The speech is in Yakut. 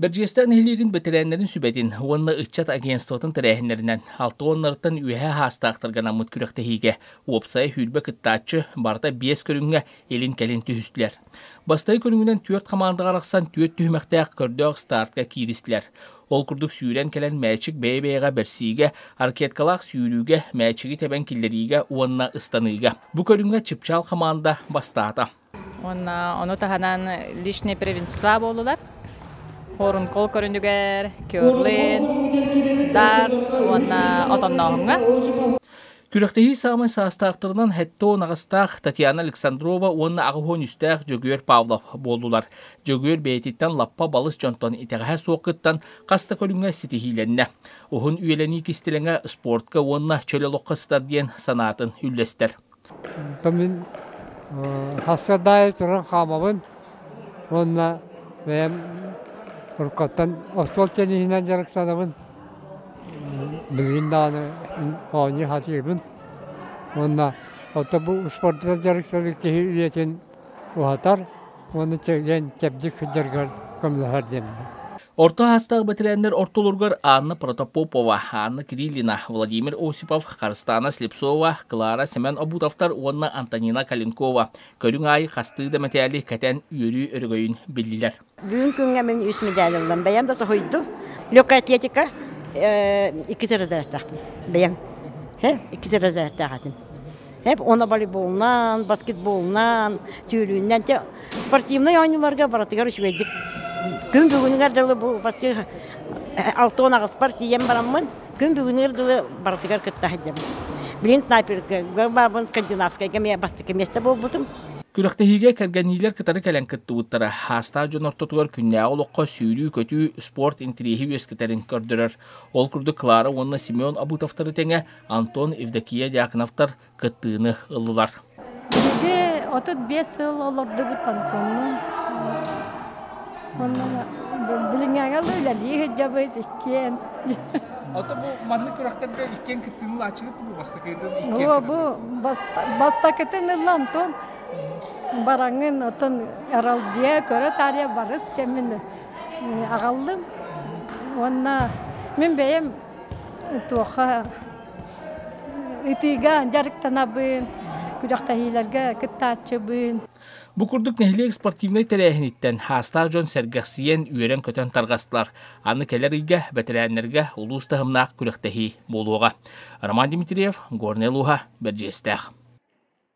Бэрдьигэстээх нэһилиэгин бэтэрээннэрин сүбэтин уонна ыччат агентствотын тэрээһиннэринэн алта уоннарыттан үөһэ саастаахтарга анаммыт күрэхтэһиигэ уопсайа 20 кыттааччы барыта биэс көрүҥҥэ илин-кэлин түһүстүлэр. Бастакы көрүҥүнэн түөрт хамаандаҕа арахсан түөрт түһүмэхтээх көрдөөх стартка кииристилэр. Ол курдук сүүрэн кэлэн мээчик бэйэ-бэйэҕэ бэрсиигэ, ракеткалаах сүүрүүгэ, мээчиги тэбэн киллэриигэ уонна ыстаныыга. Бу көрүҥҥэ Чыпчаал хамаанда бастаата. Уонна ону таһынан личное первенство буоллулар. Хорункол көрүнүгэр, керлин, дартс уонна отоннооһуҥҥа. Күрэхтэһии саамай саастаахтарынан 70 аҕыстаах Татьяна Александрова уонна 83-тээх Дьөгүөр Павлов буоллулар. Дьөгүөр бэйэтиттэн лаппа балыс дьонтон итэҕэһэ суох кыттан хас да көрүҥҥэ ситиһиилэннэ. Уһун үйэлэнии кистэлэҥэ спортка уонна чөл олоххо сытар диэн санаатын үллэстэр. Мин сарсыарда туран хаамабын уонна бэйэм уруккаттан остуол тенниһинэн дьарыктанабын. Билигин даҕаны оонньуу сатыыбын. Уонна оттон бу спордунан дьарыктаныы киһи үйэтин уһатар уонна чэгиэн чэбдик сылдьаргар көмөлөһөр диэммин. Орто саастаах бэтэрээннэр ортолоругар Анна Протопопова, Анна Кириллина, Владимир Осипов, Харыстана Слепцова, Клара Семен Обутовтар уонна Антонина Калинкова көрүҥ аайы хастыы да мэтээли кэтэн үөрүү өрөгөйүн биллилэр. Бүгүн күҥҥэ мин үс медаль ыллым. Бэйэм да соһуйдум. Легкая атлетика икки разрядтаахпын. Бэйэм. Икки разрядтаах этим. Hep ona волейболунан, баскетболунан, сүүрүүнэн те спортивнай оонньууларга барытыгар үчүгэйдик күн бүгүнүгэр дылы бу почти алтон аҕыспар тиийэн бараммын күн бүгүнүгэр дылы барытыгар кытта сылдьабын. Билин снайперскайга баабын скандинавскайга эмиэ бастакы миэстэ буолбутум. Күрэхтэһиигэ кэргэнниилэр кытары кэлэн кыттыбыттара. Саастаах дьон ортотугар күннээҕи олоххо сүүрүү-көтүү, спорт интэриэһи үөскэтэрин көрдөрөр. Ол курдук Клара уонна Семен Абутовтары тэҥэ Антон, Евдокия Дьяконовтар кыттыыны ыллылар. Биһиги 35 сыл олордубут Антоннуун. Онно билиҥҥээҥи үлэлии сылдьабыт иккиэн. Ото бу маннык күрэхтэргэ иккиэн кыттыыны ылааччыгыт бу бастакытын иккиэн Бу бастакытын ылла Антон. Бараҥын отон аралдьыйа көрө таарыйа барыс кэмин аҕаллым. Уонна мин бэйэм туохха ытыыга дьарыктанабын, күрэхтэһиилэргэ кыттааччыбын. Бу курдук нэһилиэк спортивнай тэрээһиниттэн саастаах дьон сэргэхсийэн, үөрэн-көтөн тарҕастылар. Аны кэлэр ыйга бэтэрээннэргэ улуус таһымнаах күрэхтэһии буолуоҕа. Роман Дмитриев, Горнай улууһа, Бэрдьигэстээх.